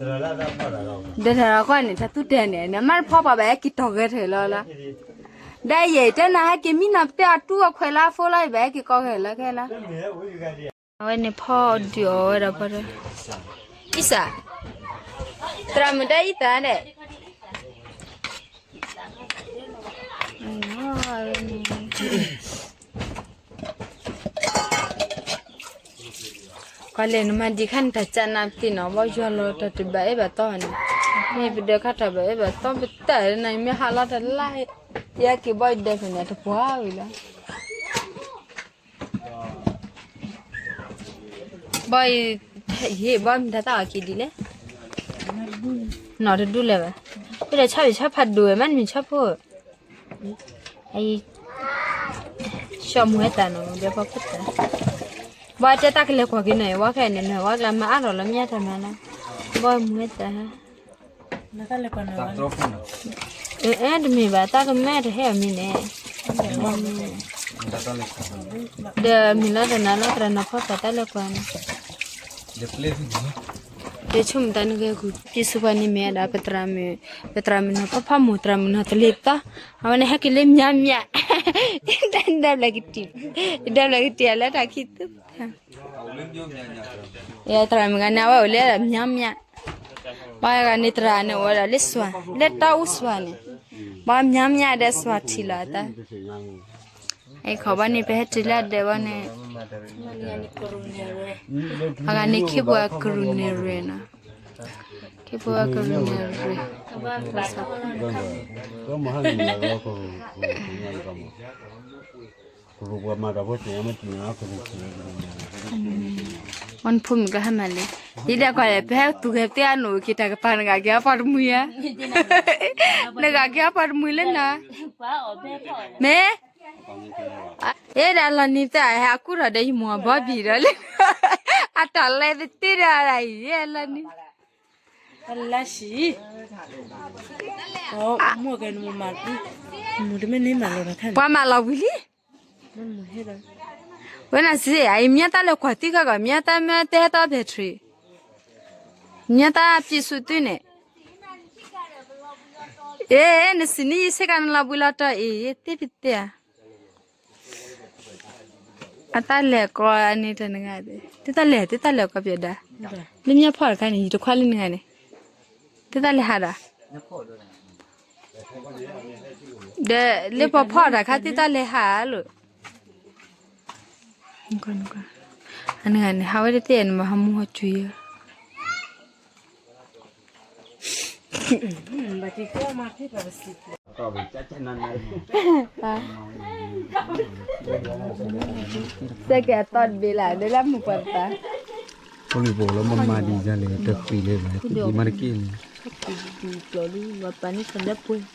ဒီးတၢ်လီၤဃီန့ၣ် တၢ်သူတဲန့ၣ် နမ့ၢ်တဖီပှၤဘၣ်ဟဲက့ၤတီၢ်ဂဲၤထၢၣ်လီၤလီၤ. ဒီးယဲၢ်တဲနၤဟဲက့ၤမံနီၤပတဲအီၤတူၢ်အခွဲးလၢအဖိလီၤ ယဘၣ်ဟဲက့ၤကီဂဲၤလၢခဲလီၤ. အဝဲန့ၣ်ဖီဒုးအီၣ်ဝဲဒီးဖီဒီး အံသၣ်, သရၣ်မုၣ်တဲအံသၣ်ဒဲး, ကွၢ်လဲၣ်နမၤဒံးခါန့ၣ် တၢ်ကၢနၤပသ့ၣ်နီၤ ဘီယွၤလီၤတၢ်တဘၣ်အၢဘၣ်သီန့ၣ်, မ့ၢ်ပဒၢးခါတၢ်ဘၣ်အၢဘၣ်သီပတၢ်နၤ မ့ၢ်ဟးလီၤတၢ်လၢ ယဲက့ၤဘီယဒၢးဖဲန့ၣ် တပှၢ်ဝံၤလီၤ. ဘီအံၤ ဟ့ၣ်ဘီမ့ၢ်တၢ်သၣ်အီၤက့ၤဒ်လဲၣ်, နီၢ်တဒူလဲၣ်ဘၣ်, ဖဲဒီးဆၣ်ဖံးဆၣ်ဖးဒိၣ်ဝဲ မ့တမ့ၢ်ဆၣ်ဖိ, အံၤ ဆှီမူဝဲတၢ်နီၤ ဒီးပှၤဖိတၢ်, ဘီတဲတၢ်ကလဲၤကွၢ်က့ၤနီၤ ဝဲခဲအံၤန့ၣ် ဝဲကျါမၤအါထီၣ်လီၤ မ့ၢ်တၢ်မၤနီၤ, ဘီမူဝဲတၢ် အဲ တမ့ၢ်ဘၣ် တၢ်ကမၣ်တဟဲအီၤမံၤန့ၣ်, ဒီးမ့ၢ်လီၤတနၤလီၤ သရၣ်နီၤဖီဖီတၢ်လဲၤကွၢ်န့ၣ်, ဒီးဆိကမိၣ်တၢ်နဂဲၤဂူာ် ပျံၤဆူပှၤန့ၣ်မ့ၢ်ဒၣ် ပသရၣ်မုၣ် ပသရၣ်မုၣ်နီၤဖီဖီမိၢ် သရၣ်မုၣ်နီၤတလ့ၤသီ, အဝဲန့ၣ်ဟဲက့ၤလၢမၠါမၠါ, တၢ်ဒၢဘျၢကတံၢ်, တၢ်ဒၢဘျၢကတံၢ်အလၢတၢ်ခံသူ ယသရၣ်မုၣ်ဂၤန့ၣ် အဝဲအိၣ်လၢမၠါမၠါ, ပှၤဂၤန့ၣ်သရၣ်န့ၣ်အိၣ်ဝဲဒၣ်လၢစွၤ လၢတၢ်အူစွၤန့ၣ်, ပှၤမၠါမၠါဒီးစွၤထံၣ်လီၤအသး, အခီဘီန့ၣ် ပဟဲတုၤလၢအဒၢးဘီန့ၣ်, အဂၤန့ၣ်ခ့ပှၤကရူၢ်န့ၣ်ရ့ၣ်နီၤ, ခ့ပှၤကရူၢ်န့ၣ်ရ့ၣ် အီနဖိမုၣ်ကဟဲမၤလံ, ယဒၣ်ကွၢ်လဲၣ် ပဟဲသူၣ်ဂဲၤသ့အနိၣ်က့ၤတၢ်ကပၤ နဂၤက့ၤဟီပှၤတမှံၤဧါ, နဂၤက့ၤဟီပှၤတမှံၤလၢနၤ, မ့ၢ်, အ့ဒၣ်လီၤနံၤသၣ် ဟဲအကူၣ်ထီၣ်ဒီးယမိၢ်အဘီဘံၣ်ဒီးလၢ, အတၢ်လဲၤသ့တၢ်ဒၣ်အံၤ လီၤနံၤ, လၢဆံ, မိၢ်ကဲနမၤ, မိၢ်တမ့ၢ်န့ၣ်မၤလီၤတခါန့ၣ် ပှၤမၤလီၤဝံၤလံ ဝဲနစံး အံၤမ့ၢ်တၢ်လဲၤကွၢ်သံခါကီး မ့ၢ်တၢ်မ့ၢ်တဲဟဲတီ battery, မ့ၢ်တၢ်ပျံၤဆူသွံၣ်န့ၣ်, အ့ နစံးန့ၣ်ယဆ့ကၤနလီၤဘှံးလီၤတီၤအံၤ ယသ့ပသ့ဧါ, အတၢ်လဲၤကီန့ၣ်တနဂၤ, တၢ်လဲၤ တၢ်လဲၤကီပျဲဒၣ်, လၢမ့ၢ်ဖီၣ်တခါန့ၣ် ယတခွါလၢနဂၤန့ၣ်, တၢ်လဲၤဟးဒီး ဒီးလၢပဖီၣ်တၢ်ခါသ့ၣ်တၢ်လဲၤဟးလိၤ, အနဂၤန့ၣ် ဟးဝဲတသ့ၣ်နမၤဟးမူဟီၣ်ကွံာ်ဧါ, စဲကဲၤအသီတဘ့ၣ်လၢ ဒ်လၢမုၢ်ပှၢ်တပၤ, ဖိလံၤဖိလၢမမၤဒံးယၤလဲၣ် တဃံးလၢဘၣ် တဒံးမးတက့ၢ်န့ၣ်, ဒူကျိၤဒူ ပှၤပာ်န့ၢ်သးလၢပှဲၤ,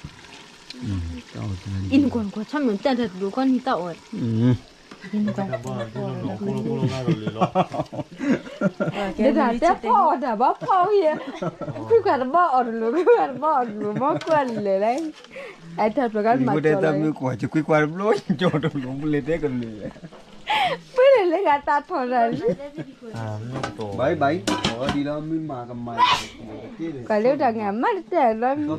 အံၤနကွၢ်နကွၢ် ဆၣ်မုၢ်တၢ်တၢ်တဒိၣ်ကီၢ်နံၤတၢ်အီၣ်, ဒ်တၢ်တဲဖီအီၣ်တၢ်ဘၣ်ဖီအီၣ်ယဲ, ခွံခွါတဘၣ်အီၣ်တလိၤ ခွံခွါတဘၣ်အီၣ်တလိၤ မ့ၢ်ကွၢ်လဲၣ်လဲၣ်, အတၢ်ပျၢၤကမၤကၠီလီၤ, ခွံခွါတဘျီ ကၠီတလိၤ ပလဲၤတဲကလဲၤလဲၣ်, ပှၤလဲၤလၢဂၤတၢ်ထီၣ်တၢ်လံ, ဘၣ်ဘၣ်, အီဒ်လီၤမ့ၢ်မၤကမၤ, ကွၢ်လၢတၢ်ငါမၤတတဲလီၤ,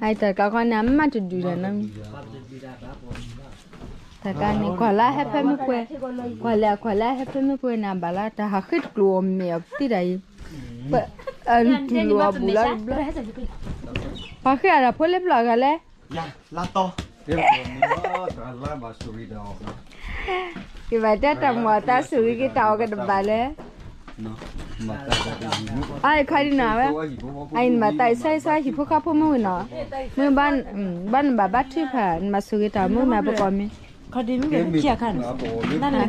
အတၢ်ကီခီန့ၣ် အမၤတဒုးတၢ်နီတမံၤ, တၢ်ကါန့ၣ် ကွၢ်လၢဟဲဖဲမုၢ်ပှဲၤ, ကွၢ်လၢကွၢ်လၢဟဲဖဲမုၢ်ပှဲၤန့ၣ် ဘၣ်လၢတၢ်ဟးဃ့တကျိၤအီၤမဲာ်အီၤပသ့တၢ်အံၤ, ပတူၢ်လိာ်အီၤဘူးလီၤတဘျီ, ပှၤဃ့အတၢ်ဖိလၢပျီၢ်ဂၤလဲၣ် လါတီ, ကဘၣ်တဲတၢ်မၤတၢ်ဆိၣ်ဂ့ၤက့ၤတၢ်အီၣ်ကတဘၣ်လဲၣ်, အခါဒ်နီၤဝဲ, အအံၤနမၤတၢ်အံၤဆၢဂ့ၤဆၢဝါဟံၣ်ဖိဃီဖိမုၣ်ဝံၤနီၤ, မ့ၢ်ဘၣ်နဘၣ်ဘါထုကဖၣ် နမၤဆိၣ်ဂ့ၤတၢ်မုၣ်မၤပကီၢ်မ့ၢ်, အဒ်လဲၣ်ကီၢ်တၢ်ခံဂၤ, အလဲၣ်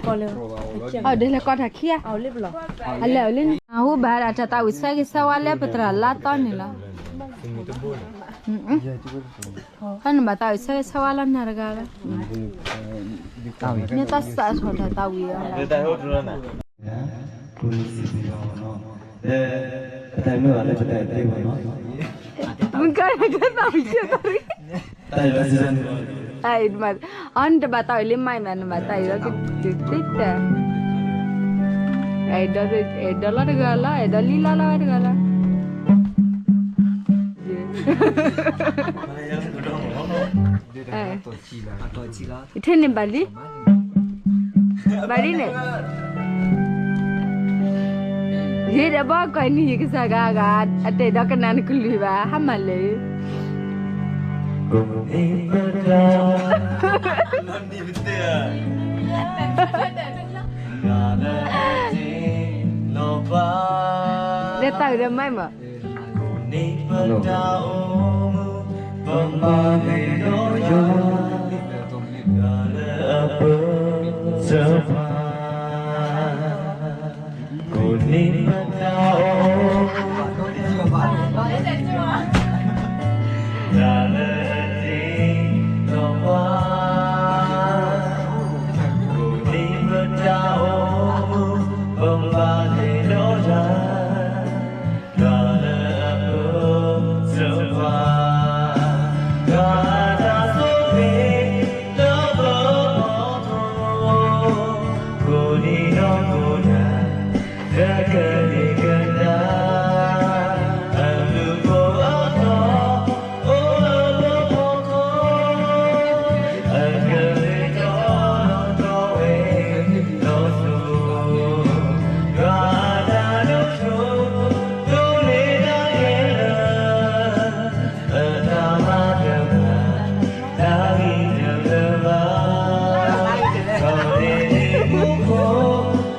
အီၤလံန့ၣ် အဟူဘၣ်ဒၣ်တၢ်သးဝံၣ်ဆၢဂ့ၤဆၢဝါလၢပသရၣ်လါသီန့ၣ်လီၤ, ခီနဘၣ်သးဝံၣ်ဆၢဂ့ၤဆၢဝါလီၤမ့ၢ်တဂၤလီၤ, မ့ၢ်တၢ်စးထီၣ်တၢ်သးဝံၣ်လီၤ ပတၢ်မ့ၢ်ဘၣ်လၢပတၢ်သ့ဘၣ်နီၤ, မုၢ်ကါန့ၣ်ကသးဝံၣ်ကသးဝံၣ်, တၢ်လၢစံး အီ နတဘၣ်သးအံၤလၢမးမး နဘၣ်သးအံၤလီၤကတုၤသ့တၢ်, အဲၣ်ဒိးလီၤတဂၤလီၤ အဲၣ်ဒိးလံလီၤလီၤတဂၤလီၤ, ယထၢန့ၣ်ဘၣ်လံ ဘၣ်လံန့ၣ်, ယဲဒီးဘီကီၢ်နံၤယကစၢ်ဂၤဂၤ အတဲာ်ဒီးကနၣ်နကလုၢ်ဘၣ် ဟါမၢ်လၢာ် လၢတၢ်ဒီးမးမး, ပမၤန့ၢ်ဒီးယွၤ လၢအပၢဆၢဖှိၣ် ကိးနံၤပတၢ်အိၣ်မူ တၢ်လၢအတ့လီၤပှၤ, ကိးနံၤပတၢ်အိၣ်မူ ပမၤန့ၢ်ဒီးယွၤ တၢ်လၢအပၢဆၢဖှိၣ်, တၢ်တၢ်ဆိၣ်ဂ့ၤ လၢပဖီခိၣ်, ကိးနံၤဒီးကိးနၤ တကလုာ်ကဒါ, အဘျုးဖိအသီ အိၣ်လၢပဖီခိၣ်, အကရ့ၣ်ဒီးလီၤတီဝဲ ဒီးဆိ ယွၤအတၢ်ဒိၣ်ထူ ဒိၣ်န့ၢ်ဒၣ်ကဲလၢ အတၢ်မၤတဖၣ် တၢ်ဂံၢ်တဖျၢၣ်ဘၣ်, ဒီးန့ၢ်ဒံးမူခိၣ်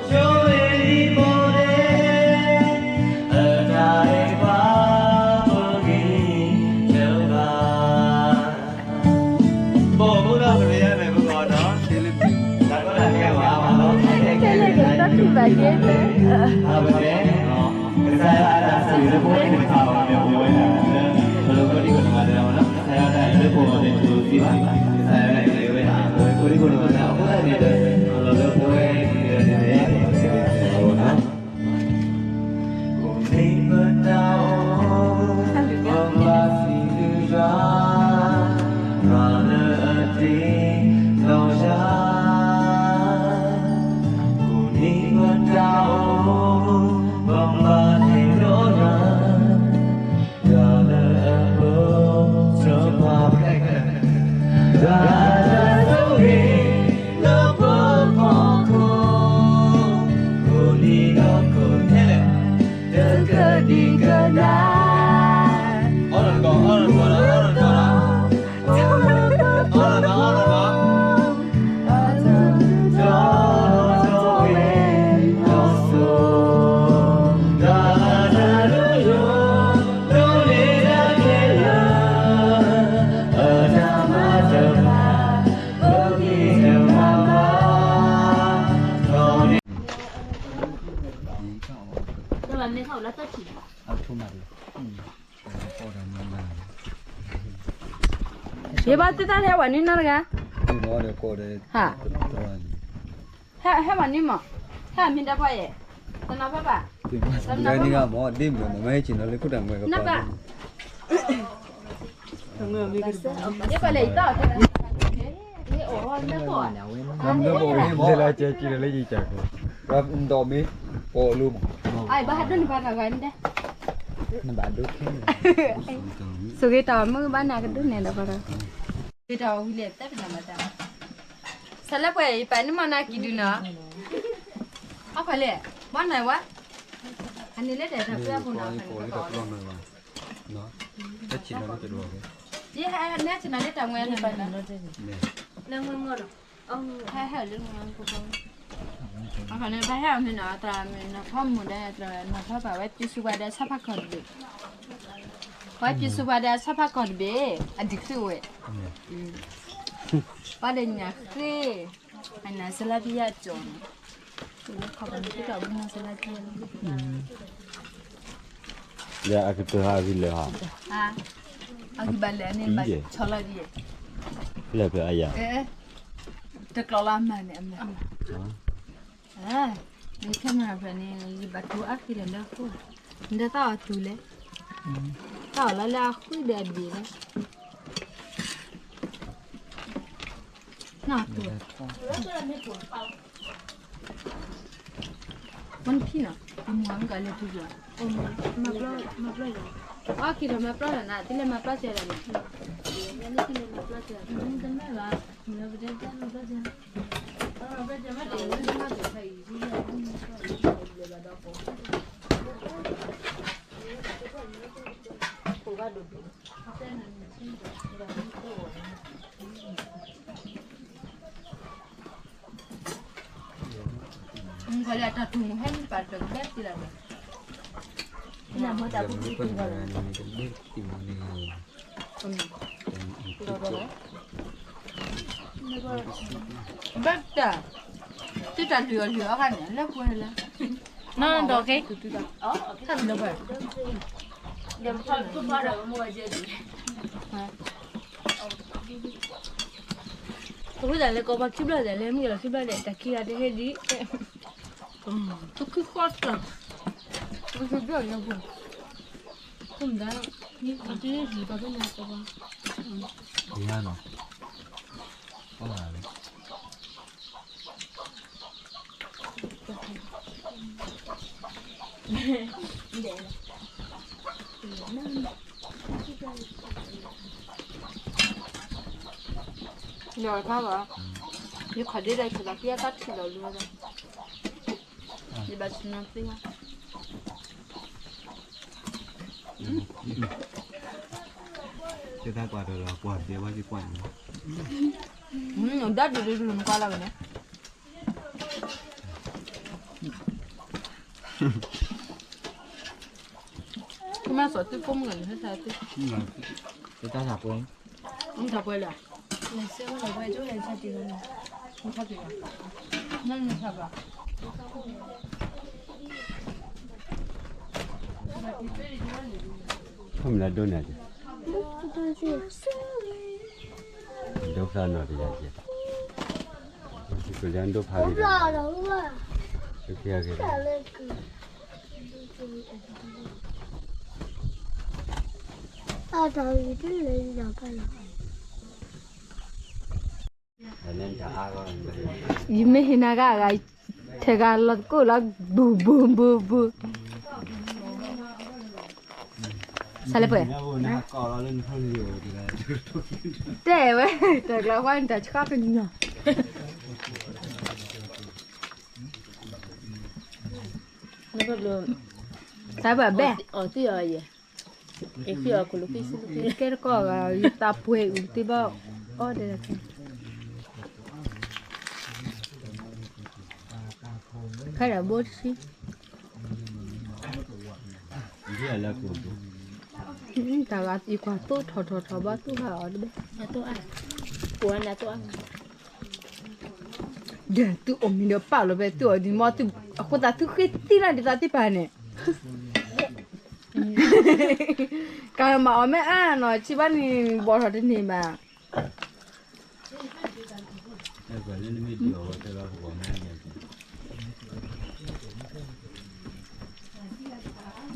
ဆိၣ်ဂ့ၤဒ်ပီၣ်လဲၣ်, အတၢ်အ့ၣ်ပှၤ ပဂံၢ်တဘါ ဘီမုၢ်ဒီးပရ့ယါန့ၣ် ပဂီၢ်ဒီး တၢ်ကီတၢ်ခဲဝဲ တၢ်တဘၣ်ကဲ အဝဲန့ၣ် ကစၢ်ယွၤအတၢ်ဆိၣ်ဂ့ၤလၢပဝဲသ့ၣ်တဖၣ်အဂီၢ်န့ၣ် အိၣ်ဝဲဒၣ်လၢ ပလိၤခိၣ်ဒံခိၣ်န့ၣ်မၤတၢ်မနီၤ ကစၢ်ယွၤတၢ်အံၤလၢပဂီၢ်န့ၣ် တလိၤသံဘၣ်, ကစၢ်ယွၤတၢ်အံၤလၢပဂီၢ်န့ၣ် အိၣ်ဝဲဒၣ်န့ၣ်ဒီး လီၤလၢပဝဲသ့ၣ်တဖၣ်အဂီၢ်နီၤ ကိးနံၤပတၢ်အိၣ်မူ ပမၤစံးဘျုးယွၤ တၢ်လၢအတ့လီၤယွၤ, ကိးနံၤပတၢ်အိၣ်မူ ပမၤန့ၢ်ဒီးယွၤ တၢ်လၢအပၢဆၢဖှိၣ် တၢ်ဆိၣ်ဂ့ၤ လၢပဖီခိၣ် ကိးနံၤဒီးကိးနၤ တကဒံကဒါ အီၣ်လီၤတကီၢ် အီၣ်လီၤတကီၢ် အီၣ်လီၤတကီၢ် အီၣ်လီၤတကီၢ် အီၣ်လီၤတကီၢ် ယဘၣ်သ့ၣ်တၢ် ဟဲဝဲနုာ်နီတဂၤ, ဟဲဝဲနုာ်မး, ဟဲမ့ၢ်ဒၣ်ပှၤယဲၢ်, တနီၤဘၣ်ဘၣ်, နဘၣ်, ယဘၣ်လဲၤအံၤတၢ်အီၣ်တၢ်, ယအိၣ်လၢကီၢ်, လၢကီၢ်လၢယကၢ်ကီၢ်, ဒီးမ့ၢ်ပိာ်လိမး, အဘၣ်ဟးဒိၣ်န့ၢ်ပှၤတဂၤန့ၣ်, နဘၣ်ဒိၣ်ခဲန့ၣ်, ဆိၣ်ဂ့ၤတၢ်မုၢ်ဘၣ်နၤကဒိၣ်န့ၢ်ဒီးပှၤတဂၤ, ဂ့ၤတၢ်ဝံၤလဲၣ်တဲပနၤမတၤ, ဆၢလၢပှဲၤအံၤပာ်န့ၢ်မနၤကံၤဒုနီၤ, အခွဲးလဲၣ်, ဘၣ်နၤဝဲ, အန့ၣ်လၢတၢ်တၢ်ပှဲၤအဃိနီၤ, တၢ်ဆံးနီၤလၢတၢ်ဝဲ, ယဟဲနဲၣ်ဆံးနီၤလၢတၢ်မွဲလၢပှဲၤနီၤ, လၢမွဲမွဲနီၤ, ဟဲဟဲလၢမွဲမွဲ, အခီန့ၣ် ဘၣ်ဟဲအီၤမ့ၢ်နီၤ တၢ်မ့ၢ်နီၤထီမူၤဒီး နီၤထီပာ်ဝဲ ပျူၤစူးပှၤဒီးဆၣ်ဖးကီၢ်တဘ့ၣ်, ဝဲပျူၤစူးပှၤဒီးဆၣ်ဖးကီၢ်တဘ့ၣ် အဒံးဃုဝဲ, ပှၤဒီးညၣ်ဃ့, အနၢ်စလါပယၣ်ကၠီၤန့ၣ်, ခီပနံၣ်တဘုနီၢ်စလါပယၣ်လီၤ, ယအကတၢၢ်ဟးဂံၢ်လၢာ်ဟး, အဂံၢ်ဘၣ်လၢာ်န့ၣ် ဘၣ်ဆီလီၤဒ်, လၢာ်ဖဲအယၤ, တကျီလၢအမၤန့ၣ်အမၤ, မ့ၢ်ခဲမၤဖဲန့ၣ် ယဘၣ်တူၢ်အါဃံဒီးလၢအဃိ, ဒီးတၢ်အီၣ်တူၢ်လဲၣ်, တၢ်အီၣ်လၢလၢအဃုဒီးအဘ့ၣ်လဲၣ်, နၢ်တူၢ်, ဝဲနဖံနီၤ, မၤကလဲၤထူယွၤ, မၤပျီ, မၤပျီယွၤ, အီၣ်က့ၤဒီးမၤပျီယွၤနၤ, တလဲၤမၤပျီစဲဒၣ်န့ၣ်, တမ့ၢ်ဘၣ်, တမ့ၢ်ဘၣ်, မၤပျီစဲ, ဘၣ်တၢ်, သုတၢ်လုၢ်အီၣ်လုၢ်အီခါန့ၣ် လၢပှဲၤလၢ, နီၢ်ဒီးက့, လၢပှဲၤ အဃိသတးလဲၤကိးပှၤခံဘျီဒဲး လဲၤမုၢ်လီၤခံဘျီဒဲး တၢ်ခံဂၤတဟဲဒံး, တခုဃီတၢ်, တခုဘျီလၢပှဲၤ, ခိၣ်မတၤန့ၣ် ပှၤတန့ၢ်ဒံး ပှၤကညီကိးပှၤ, ယါနီၤ, ယခီၣ်ဒ့ဒီး ယခီၣ်ဒ့တၢ်ထံၣ်လီၤ ယဘၣ်ဆူၣ်နီၤသ့ဝဲ, ကကွၢ်ဒီးကွၢ်ဒဲးဝဲကကွၢ်န့ၣ်, ဒၣ်ဒုးဒုးနကွၢ်လီၤဝဲန့ၣ်, ကမၤစီၤသုကိးမုၢ်ဂၤန့ၣ် ဟဲသးသု, တၢ်ထးပှဲၤ, မ့ၢ်ထးပှဲၤလၢ, နမ့ၢ်ထးပှဲၤ, နမ့ၢ်ထးပှဲၤ, ဖဲမ့ၢ်လၢဒိၣ်န့ၣ်, ဒိၣ်ဖျါနီၤတယၤကဲ, ကလၢဒိၣ်ဖးဂ့ၤ, ကဲဂ့ၤ, ယမ့ၢ်ဟ့ၣ်နၤဂၤအဂၤ, ထဲဂၤလီၤတကိၢ်လီၤ, ဘူးဘူးဘူးဘူး, စးလဲပှဲၤ, တဲဝဲ, တၢ်ကျါဝဲန့ၣ် တၢ်ဆှီကညီၤ, စးဘၣ်ဘဲ, ကဲတကီၢ်ဂၤ ယသးပှဲၤအုးတ့ဘၣ်, အီၣ်ဒဲး, ဖဲဒၣ်ဘိတဆံ, တၢ်ဂၤအံၤကွၢ်သိထီၣ်ထီၣ်ထီၣ်ဘၣ်သူၣ်ဟးအီၤတဘ့ၣ်, ဒီးသုအိၣ်မ့ၤဒီးပာ်လီၤဖဲသုအီၤဒ်မ့ၢ်သု, အဃိသတးသုဃ့သံလၢဒ်သိးသ့ၣ်တဖၣ်န့ၣ်, ကမၤအီၤမ့ၢ်အါနီၤ ဆံးဘၣ်န့ၣ် ဘီၣ်ထီၣ်တန့ၢ်ဘၣ်.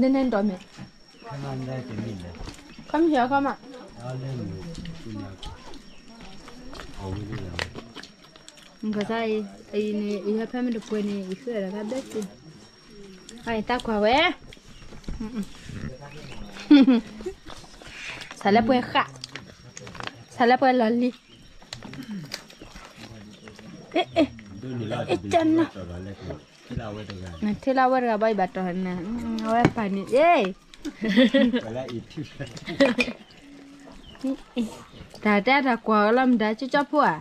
နနဒီးမ့ၢ်, ခီမ့ၢ်ဟံးအခီမး, ကစၢ်အံၤ, အံၤန့ၣ် အံၤဟဲဖဲမ့ၢ်တပှဲၤန့ၣ် အံၤဃဲၢ်ဒီးကဘဲၣ်စ့ၢ်, အံၤတၢ်ကွၢ်ဝဲ, စးလၢပှဲၤဃာ်, စးလၢပှဲၤလီၤလံ. အ့ၣ်, အ့ၣ်, နထံၣ်လၢအဝဲတဂၤဘၣ် ယဘၣ်တီၢ်နၤ, အဝဲပာ်န့ၣ်, အ့ၣ်, တၢ်တဲတၢ်ကွၢ်လီၤမတၤ ကၠီကၠီဖိဧါ,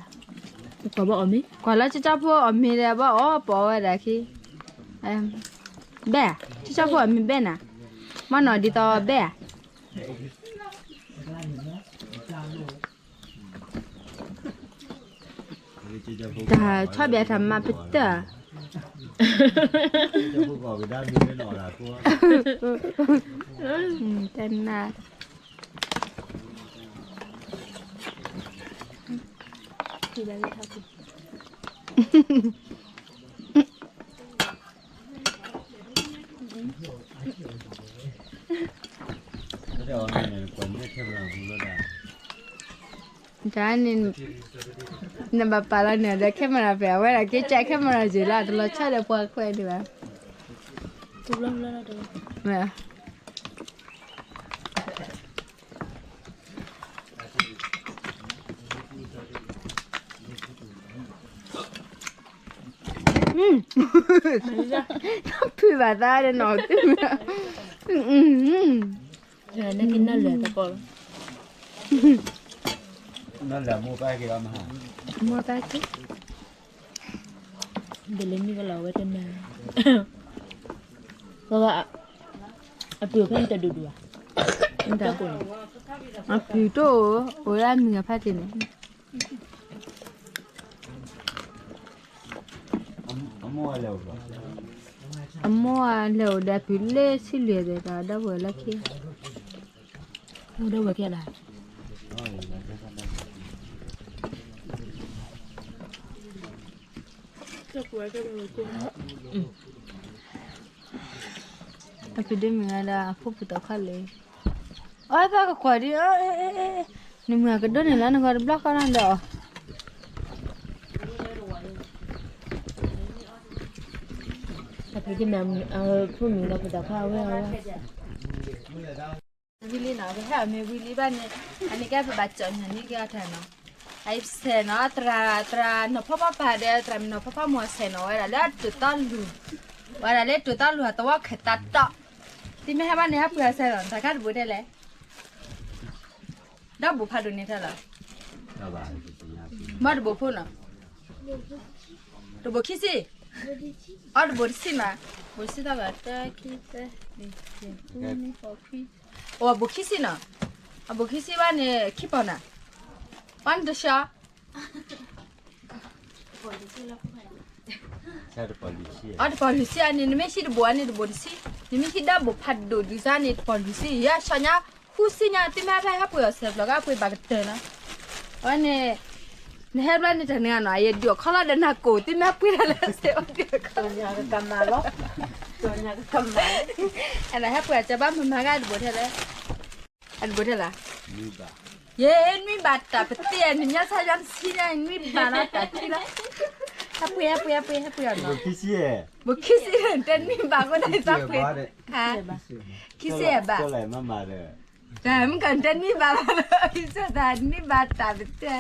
ကွၢ်လီၤကၠီကၠီဖိအီၣ်မ့ၤဒီး ဘၣ်အီၣ်ပီၣ်ဝဲဒၣ်ခံ, ဘဲဧါ, ကၠီကၠီဖိအီၣ်မ့ၤဘဲနၤ, မ့ၢ်နီၢ်ဒ်သိးဘဲဧါ. တၢ်ဆီၣ်ဘၣ်တၢ်မၤပတၢၢ်, တနၤ, တၢ်အီၣ်န့ၣ် ကွၢ်န့ၢ်ထဲပှၤမူလီၤဒၣ်. တၢ်န့ၣ် နဘၣ်ပာ်လီၤန့ၣ်ဒီး camera ဖဲအဝဲဒၣ်က့ၤကဲ camera ယံၤလီၤ တလီၤဆီဒီးပှၤခွဲးဒံးဘၣ်. ဖုဘၣ်သးဒီးနီၤ နကနၢ်လၢတကီၢ်လီၤ နၢ်လၢမိၢ်ပၢ်က့ၤအီၤမဟါ မိၢ်ပၢ်က့ၤ ဒ်လဲၣ်မ့ၢ်ကလီၤဝဲတနၢ် အပုၢ်ဖဲန့ၣ်တဒူၣ်ဒူၣ်ဧါ အပုၢ်တအိၣ် အိၣ်ဒၣ်မုၢ်ဂၤဖးတ့ၢ်န့ၣ် အမိၢ်အလဲၤအိၣ်ဒီးအပုၢ်လၢဆံလွံၢ်ဒီး တၢ်ဒီပုၢ်ဝဲၢ်လၢခံ အိၣ်ဒီးဝဲၢ်ခဲလၢာ် အဖံးဒ့မုၣ်ဂၤဒီးအဖိပူၤသီခါလံ, အီသးကကွၢ်ဒံး, နမုၢ်အကဒိးန့ၢ်လၢနဂီၢ်တဘျီဃီနီဒီး, အဖံးဒ့မုၣ်အဖိမုၣ်ဒီးပသီခါဝဲအီၤ, ဝံၤလံနီၤ, ပဟဲအီၤမ့ၢ်ဝံၤလံဘၣ်န့ၣ်, အန့ၣ်ကဲပဘၣ်ကၠီၣ်ညါန့ၣ်က့ၤအီၤတၢ်နီၤ, အအံၤပဆဲးနီၤ သရၣ်နီၤဖီဖီပၤဒီး သရၣ်မုၣ်နီၤဖီဖီမိၢ်ဆဲးနီၤဝဲဒၣ်လၢတိၤသီလူၤ, ဝဲဒၣ်လၢတိၤသီလူၤအသဝီခဲတၢ်တီ, သုမ့ၢ်ဟဲဘၣ်န့ၣ် ဟဲပှ့ၤအီၤဆဲးနီၤ တၢ်ခါတဘိထဲလဲၣ်, ဒီးဘိၣ်ဖးဒိၣ်န့ၣ်ထဲလီၤ, မ့ၢ်တဘိၣ်ဖိနီၤ, တဘိၣ်ခံဆံ, အီတဘိၣ်တဆံမး, ဘိၣ်တဆံသီဘၣ် တၢ ခံ သၢ နံၣ် ယဲၢ် ဃု နွံ ဃိး ခွံ, အိၣ်အဘိၣ်ခံဆံနီၤ, အဘိၣ်ခံဆံဘၣ်န့ၣ် ခံပီၢ်နၤ, ပှၤနတဆှီ အီတပီၢ်လွံၢ်ဆံအန့ၣ် နမ့ၢ်ဟံးတဘိၣ်အန့ၣ် တဘိၣ်တဆံ, နမ့ၢ်ဟံးဒၣ်ဘိၣ်ဖးဒိၣ်ဒုးစါန့ၣ် တပီၢ်လွံၢ်ဆံ, ယဲၢ်ဆှီညါ ဃုဆံညါ သုမ့ၢ်ဖဲဟဲပှ့ၤအီၤဆဲးဖျိးကပှ့ၤဘၣ်ကတၢၢ်နီၤ, အဝဲန့ၣ် နဟဲဘျီန့ၣ်တၢ်နုၤနီၤ အယဒုးအီၣ်ခီလီၤဒီးနၢ်ကိၣ် သုမ့ၢ်ပှ့ၤတၢ်လၢဆဲးအီၤဒုးအီၣ်ခီလီၤ, အနဟဲပှ့ၤအီၤကဘၣ်မၤမၤဂၤတဘိၣ်ထဲလဲၣ်, အတဘိၣ်ထဲလဲၣ်, ယဲနွံဘၣ်တၢ်ပသ့ၣ် နညါဆါယါတဆံညါ နွံဘၣ်နီၤတၢ်ခံလီၤ, ဟဲပှ့ၤ ဟဲပှ့ၤ ဟဲပှ့ၤ ဟဲပှ့ၤအီၤနီၤ, ဘိၣ်ခံဆံ တနွံဘၣ်ဃိဒၣ်သးပှ့ၤ, ခံဆံယဲၢ်ဘၣ် တၢ်မ့ၢ်ကတနွံဘၣ်ဘၣ်လီၤ အံၤစၢ်တၢ်နွံဘၣ်တၢ်ပတဲ,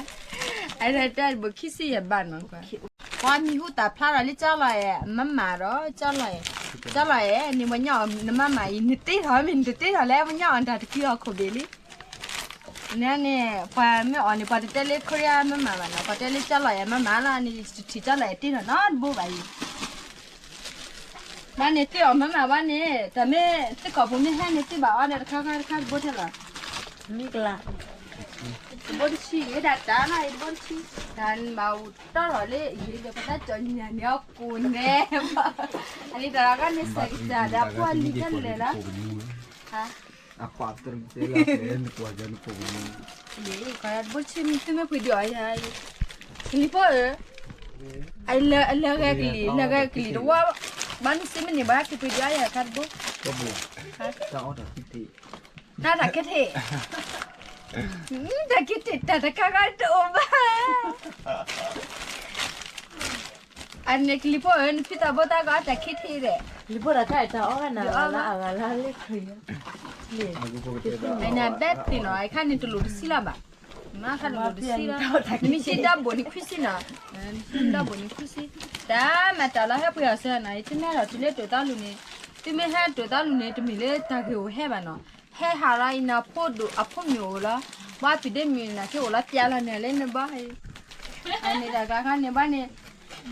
အတၢ်ဘိၣ်ခံဆံယဲၢ်ဘၣ်နီၤ, ပှၤမံၤဟူသၣ်ဖျါထီၣ်လၢကၠီလီၤအဲၣ် မၤမၤဒီး ကၠီလီၤအဲၣ်, ကၠီလီၤအဲၣ်န့ၣ် ပှၤညီအီၤ နမၤမၤအံၤ နတ့ထီၣ်မ့ၢ် နတတ့ထီၣ်လဲၣ် ပှၤညီအီၤတၢ်တကုအီၣ်ခိၣ်ဘ့ၣ်လံ, န့ၣ်န့ၣ် ပှၤမ့ၢ်အီၣ်န့ၣ် ပှၤတတဲလၢ Korea မၤမၤဘၣ်နီၤ, ပှၤတဲလၢကၠီလီၤအဲၣ်မၤမၤလီၤန့ၣ် တထံၣ်ကၠီလီၤအဲၣ်တ့ထီၣ်နီတဘိဘၣ်အံၤ ဘၣ်န့ၣ် သုအီၣ်မၤမၤဘၣ်န့ၣ် တၢ်မ့ၢ် သုကိာ်ပူၤမ့ၢ်ဟဲန့ၣ် သုဘၣ်အီၣ်ဒီးတခါခါတခါတဘိထဲလီၤ, မ့ၢ်ကလါ, တဘိတဆံ ယဲဒၣ်တၢ်လီၤ တဘိတဆံ, တၢ်ဘၣ်အိၣ်တီထီၣ်လၢ ယဲဒၣ်ပသးကၠီၣ်ညါန့ၣ်အီၣ်ကိၣ်နဲ, အန့ၣ်တၢ်လီၤဂၤန့ၣ် စဲးကစၢ်ဒီးအဖိအလံၤခဲလၢာ်လီၤ တဘိတဆံမ့ၢ်သုမ့ၢ်ပှ့ၤဒုးအီၣ်ယၤအံၤ, ကလံၤဖိဧၢ, အလၢဂဲၤကလံၤ လၢဂဲၤကလံၤတဝီ, ဘၣ်နစံမ့ၢ်န့ၣ် ဘၣ်က့ၤပှ့ၤဒုးအီၣ်ယၤခါတဘိ, တၢ်အီၣ်တၢ်ခံထံၣ်, တၢ်တၢ်ခံထံၣ်, တၢ်ခံထံၣ်တၢ်တခါခါတအိၣ်ဘၣ် အန့ၣ်ကလံၤဖိဧၢ နဖံသးဘိသးကအီၣ်တၢ်ခံထံၣ်ဒီး, ကလံၤဖိဒီးတၢ်အဲၣ်တၢ်အီၣ်ဝဲနၤလၢအဂၤလၢလၢခရံာ်, အန့ၣ်ဘဲသ့ၣ်နီၤ အခါန့ၣ်တလိၣ်တဆံလီၤဘၣ်, မ့ၢ်ခါတလိၣ်တဆံလီၤ, နမ့ၢ်ဟံးဒီဘိၣ်န့ၣ်ခွံဆံနီၤ, နမ့ၢ်ဟံးဒီဘိၣ်န့ၣ်ခွံဆံ, တၢ်မၤတၢ်လီၤဟဲပှ့ၤအီၤစၢၤနီၤ ယသုမ့ၢ်ဟဲဒီးတုၤလၢတိၤသီလူၤန့ၣ်, သုမ့ၢ်ဟဲတိၤသီလူၤန့ၣ် တမ့ၢ်လၢတၢ်ဂ့ၢ်အိၣ်ဟဲဘၣ်နီၤ ဟဲဟးလီၤအံၤန့ၣ် အဖိဒိၣ်အဖိမုၣ်အိၣ်လီၤ, ဘၣ်ဖံးဒ့မုၣ်နာ်က့အိၣ်လီၤပျးလီၤန့ၣ်လၢနဘီအံၤ, အန့ၣ်တၢ်ကါခါန့ၣ်ဘၣ်န့ၣ်,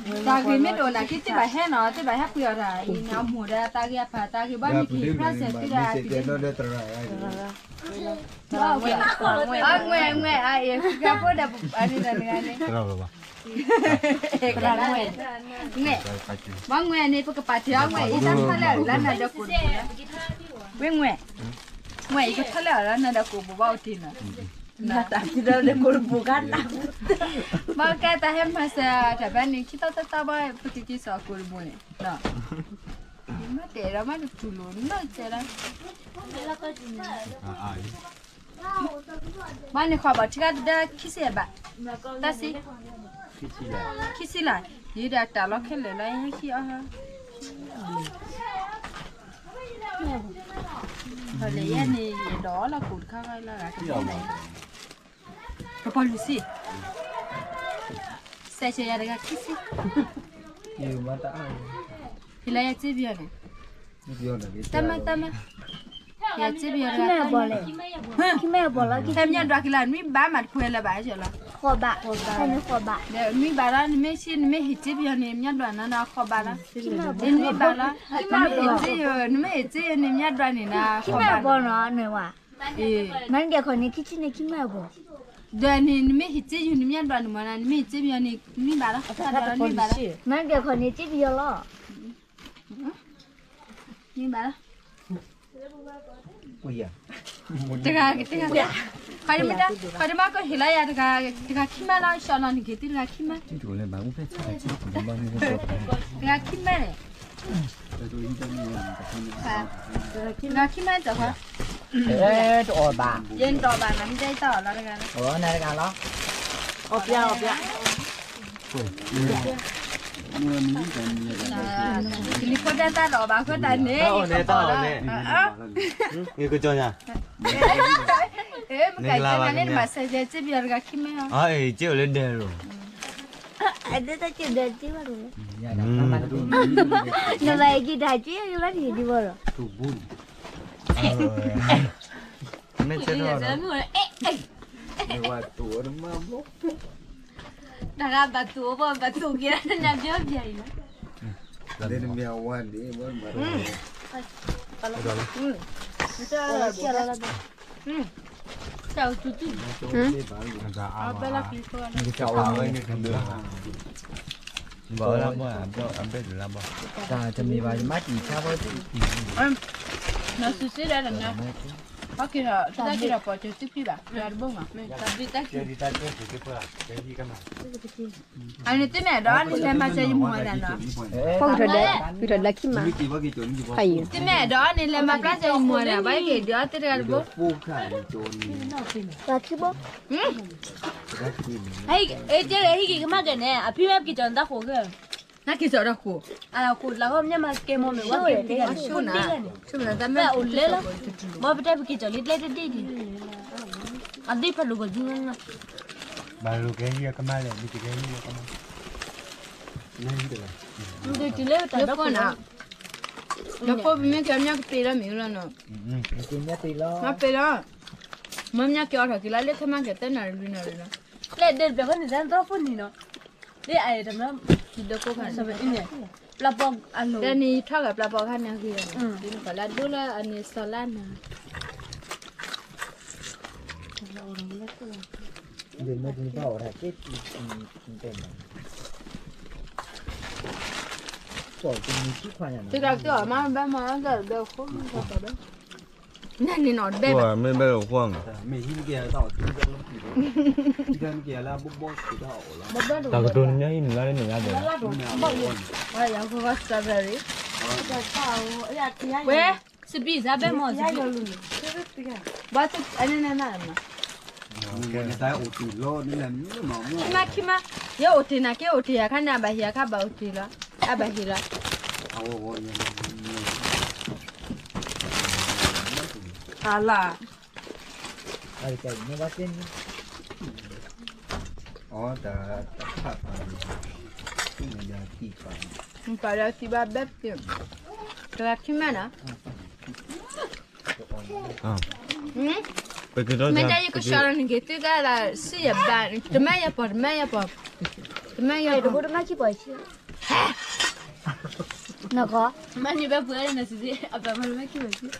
တၢ်ဂ့ၢ်မ့ၢ်တအိၣ်နာ်က့ သုဘၣ်ဟဲနီၤ သုဘၣ်ဟဲပှ့ၤအီၤတၢ်အံၤန့ၣ် အမိၢ်ဒီးတၢ်ဂ့ၢ်အဖးတၢ်ဂ့ၢ်ဘၣ်မ့ၢ်က့ၤဖျါစဲးသုဒီးဖံးဒ့မုၣ် အငွဲၣ် အငွဲၣ် အအံၤ ဃုကဖိဒီး အန့ၣ်တဂၤန့ၣ် ငွဲၣ်, ဘၣ်ငွဲၣ်န့ၣ် ပကပာ်တ့ၢ်အီၤငွဲၣ်အံၤ တၢ်ထီၣ်လဲၢ်အီၤလၢနၤဒီးကိာ်တဘိ, ဝဲငွဲၣ်, ငွဲၣ်အံၤကထီၣ်လဲၢ်အီၤလၢနၤဒီးကိာ်ဘိဘၣ်အိၣ်တ့ၢ်နီၤ, နတၢ်ဖံးဒီးကိာ်တဘိကါတၢ်, ဘၣ်ကဲတၢ်ဟဲမၤစၢၤတၢ်ဖဲန့ၣ် ခံသီသၢသီဘၣ် ပကက့ၤစိာ်ကိာ်တဘိန့ၣ်, မ့ၢ်တဲဒီးမ့ၢ်တတူၢ်လိာ်နီတစဲးလီၤ, ဘၣ်န့ၣ်ဃီဘၣ်ထံဂၤတဒၢခံဆံဘၣ်, တၢ်ဆံ, ခံဆံလီၤ, ယဒီးတၢ်လီၤခဲလၢာ်လီၤ ယဟဲခံအီၤ, လၢယဲန့ၣ် ယဒီးလီၤကိၣ်တခါလီၤ, ကပီၤလွံၢ်ဆံ, စဲးဆဲးယၤတဂၤခံဆံ, ဟ့ၣ်လီၤယၤစ့ပယီၤန့ၣ်, တၢ်မၢ်တၢ်မၢ်, ယၤစ့ပယီၤတဂၤ, ခဲမၠၣ်ဒွးက့ၤလၢနွံဘးမးတပှဲၤလၢၤဘၣ်လီၤ, နွံဘးလီၤ, နမ့ၢ်ဟ့ၣ်စ့ပယီၤန့ၣ် မၠၣ်ဒွးနၤနၤဃိးဘးလီၤ, နမ့ၢ်ဟ့ၣ်စ့ယၤန့ၣ် မၠၣ်ဒွးန့ၢ်နၤဃိးဘးလီၤ, မ့ၢ်ဒ်န့ၣ် နမ့ၢ်ဟ့ၣ်စ့ယၤန့ၣ် မၠၣ်ဒွးနၤမး, နမ့ၢ်ဟ့ၣ်စ့ယၤန့ၣ် နွံဘးလီၤ, နွံဘးလီၤ, မ့ၢ်ဒ်န့ၣ် စ့ပယီၤလီၤ, နွံဘးလီၤ, တဂၤ, တဂၤ, ခီဒမၢ်ကဟ့ၣ်လီၤယၤတဂၤ, တဂၤခံမၢ်လီၤ, ဆှၢလီၤနက့ၤသုတဂၤခံမၢ်, တဂၤခံမၢ်န့ၣ်, တဂၤခံမၢ်တဂၤ, တအီၣ်ဘၣ်, ယတအီၣ်ဘၣ်နၤ, မ့ၢ်တအီၣ်လီၤတဂၤလီၤ, အီၣ်ပျၢ်, အီၣ်ပျၢ် ကလံၤဖိတၢ်တၢ်ဒီးဘၣ်ဃိတၢ်န့ၣ်, တၢ်အီၣ်န့ၣ်, တၢ်အီၣ်န့ၣ်, ကကၠီညါ, မ့ၢ်ကလါဘၣ်န့ၣ်, မၤစၢၤစ့ပယီၤတဂၤခံမၢ်, အ့ၣ် စ့အိၣ်လၢဒဲးလိၤ, နဘၣ်က့ၤတၢ်က့ၤဘၣ်န့ၣ်, မ့ၢ်ဆဲးထီၣ် တဂၤဘၣ်တိၢ်အီၤ ဘၣ်တိၢ်က့ၤနၤဘျီဘျီအံၤလီၤ, လၢနမ့ၢ်အဝါန့ၣ်, ဘၣ်လၢဘီ, အဘ့ၣ်လၢဘီ, နစုစ့ဒၣ်တနၤ, ဟီက့ၤဒီး တၢ်က့ၤဒီးပီၤကၢၤသုဖံဘၣ်, တၢ်တဘိမး, တၢ်ဘ့ၣ်တၢ်က့ၤ အန့ၣ်သ့ၣ်မ့ၢ်အဲၣ်ဒိးအီၣ်န့ၣ်လဲၤမၤစၢၤယမိၢ်ဝဲဒၣ်နီၤ, ဖီကထီၣ်ဒဲး, ကထီၣ်ဒဲးခံမး, သ့ၣ်မ့ၢ်အဲၣ်ဒိးအီၣ်န့ၣ်လဲၤမၤစၢၤယမိၢ်ဝဲဒၣ်, ဘၣ်က့ၤဒုးအီၣ်သ့ၣ်တဂၤတဘိ, ဟ့ၣ်က့ၤကမၣ်က့ၤန့ၣ် အဖံဝဲက့ၤကၠီၤနတၢ်ဃိးဂ့ၤ, နက့ၤကၠီၤတၢ်ဃိး, ဃိးလၢဃီမ့ၢ်မၤကဲမိၢ်မ့ၢ်ဝဲက့ၤ, အိၣ်လဲလီၤ, မ့ၢ်ပတဲပက့ၤကၠီၤလံကျဲတဒ့ၣ်ဒံး, အဒ့ၣ်ဖးလိာ်ကီၤဒု, ဘၣ်လိာ်ကဟံးကမၣ်လဲၣ်, တုၤလၢတၢ်ဒီခိၣ်နၤ, ဒီဖိပမ့ၢ်ကဲမ့ၢ်ကတ့လီၤမ့ၢ်လီၤနီၤ, မ့ၢ်က့ၤမ့ၢ်က့ၤလီၤ, မ့ၢ်မ့ၢ်က့ၤအီၣ်ထီၣ်က့ၤလီၤ လၢခဲမ့ၢ်ကဲတၢ်နၢ်ရံၣ်နၢ်ရံၣ်လီၤ, လၢဒဲးတဘျီဃီန့ၣ် တၢ်သီဖိန့ၣ်နီၤ, လၢအတမ့ၢ်, ဒဲးခိၣ်ခါန့ၣ်, ပျၢ်ပီၣ်အလိၤ, လၢန့ၣ်ထီၣ်ဂၤပျၢ်ပီၣ်ခါန့ၣ်ဂ့ၤ, ဒ်နကီၢ်လၢဒိၣ်လၢအန့ၣ်စီၤလါနၤ တဂၤကတၢၢ်အီၤမးဘဲမၤလၢဘဲဃိ, နန့ၣ်နီၤတဘဲဘၣ်, မ့ၢ်ဘဲဃိ, တၢ်ကတိၤနမ့ၢ်ဟံၣ်န့ၣ်လၢန့ၣ်ညါဒီး, ယၤကီၢ် strawberry, ဝဲ, စပံးစၢ်ဘဲမီၢ်, ဘၣ်အန့ၣ်နၤ, ခံမးခံမး, ယအိၣ်တ့ၢ်နၤက့ အိၣ်တ့ၢ်ယၤခါန့ၣ် အဘၣ်ဟ့ၣ်အခါဘၣ်အိၣ်တ့ၢ်လီၤ, အဘၣ်ဟ့ၣ်လီၤ, အလၢ အီတၢ်တဖၣ်ပာ်န့ၣ်, ပာ်လၢသံဘၣ်ဘဲပ့ၤ, တဂၤခံမးနီၤ, မ့ၢ်တၢ်ယကဆှီလီၤနက့ၤသုကလၢ်စံယဘၣ်, တမ့ၢ်ယပီၤ တမ့ၢ်ယပီၤ, တမ့ၢ်ယပီၤ, နကီၢ်, မ့ၢ်န့ၣ်ဘဲပှဲၤန့ၣ်စံး, အပၢ်မၤလၢမ့ၢ်ခံဘၣ်စံး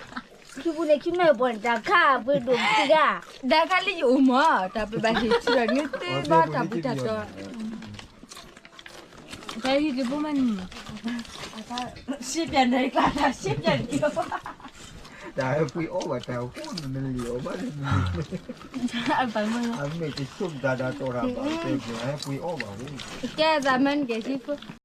ခံပူၤန့ၣ်ခံမ့ၢ်ပှၤတၢ်ခါပှ့ၤဒိၣ်ပှ့ၤဂၤ, ဒၣ်ခါလၢယအိၣ်မး တၢ်ပဘၣ်ဟ့ၣ်ဆူၣ်ဒီးနသုဘၣ်တၢ်ပူၤတၢ်တီၤ, တၢ်ဟံၣ်က့ၤဖိမးန့ၣ်, ရှ့ပြန်တယ် တၢ်ဟဲပှ့ၤအီၣ်ဘၣ်တၢ်အဃိန့ၣ် နလံၤအီၣ်ဘၣ်န့ၣ်, အမ့ၢ်တဆိကမိၣ်တၢ်ဒီးတီၤတၢ်ဘၣ် ဟဲပှ့ၤအီၣ်ဘၣ်အဃိ, ကဲသးမ့ၢ်နက့ၤဟံၣ်ဖိ